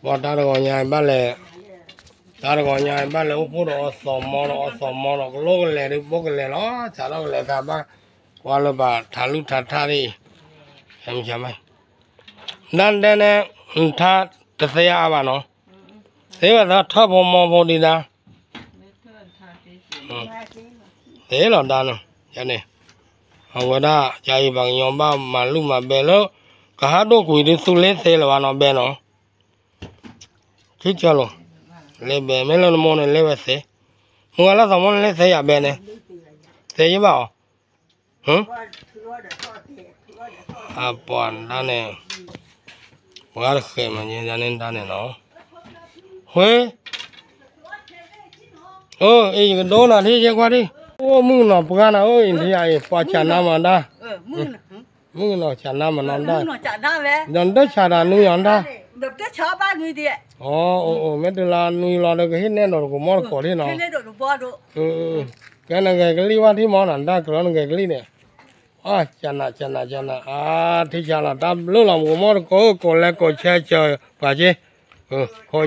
ပှၤတၢ်တဂီၤညါဘၣ်လဲၤ, တၢ်တဂီၤညါဘၣ်လဲၤအိၣ်ဖှိၣ်ဒီးအီၣ်သီမီဒီးအီၣ်သီမီဒီး ကလိကလဲၤဒ်ဘိကလဲၤလီၤ, စးထီၣ်ကလဲၤသးဘၣ်, ကွၢ်လၢပှၤထးလုၢ်ထးထးဒ်အံၤ, ဒၣ်တဲန့ၣ်, ထါတသ့အါဘၣ်နီၤ, သ့ဝဲသးထၢၣ်ဖိမီဖိဒံးဒၣ် သ့လီၤဒၣ်န့ၣ်, ယန့ၣ်, အဝဲဒၣ် ယအံၤပှၤကညီဘၣ်မၤလုၢ်မၤဘဲလၢ ကဟးဒိၣ်ကွံာ်ဒုးသူလ့သ့လၢၤဘၣ်နီၤ ဘဲနီၤ, ထံကၢလိၤ, လ့ဘဲ မ့ၢ်လၢနမိၢ်န့ၣ်လ့ဝဲသ့, မုၢ်ဂၤလၢသးမိၢ်န့ၣ်လ့သ့ယၤဘဲန့ၣ်, သ့ယဘၣ်အီၤ, အပှၤဒၣ်န့ၣ်, ပှၤတဃဲးမၤညဲဒၣ်န့ၣ်ဒၣ်န့ၣ်နီၤ, ဃ့ အယကဒိနၤထံၣ်ယဲကွၢ်ထံၣ်, အိၣ်မုၣ်ကနီၤပှၢ်နၤ အိၣ်အံၤထံၣ်ယၤအံၤ ပှၤဆးနါမၤဒၣ်, မုၣ်ကနီၤဆးနါမၤနီၤဒၣ်, ဒီးနတဆးတၢ်နွံအီၤဒၣ်, အအိၣ်အိၣ် မ့ၢ်တုၤလၢနွံလီၤဒီးကဟ့ၣ်နဲၣ်ဒီးတကိးမီၢ်တကိးထံၣ်နီၤ, ကဲနဂဲၤကလံၣ်ဝဲထံၣ်မီၤနၤ တၢ်ကြၢးနဂဲၤကလံၣ်န့ၣ်, ကနးကနးကနး အါ ထံၣ်ဆါလီၤ တၢ်ဘျုးလီၤ မကိးမီၢ်တကိး ကိးလဲၤကိးဆဲးစၢၤပှၤက့, ခိ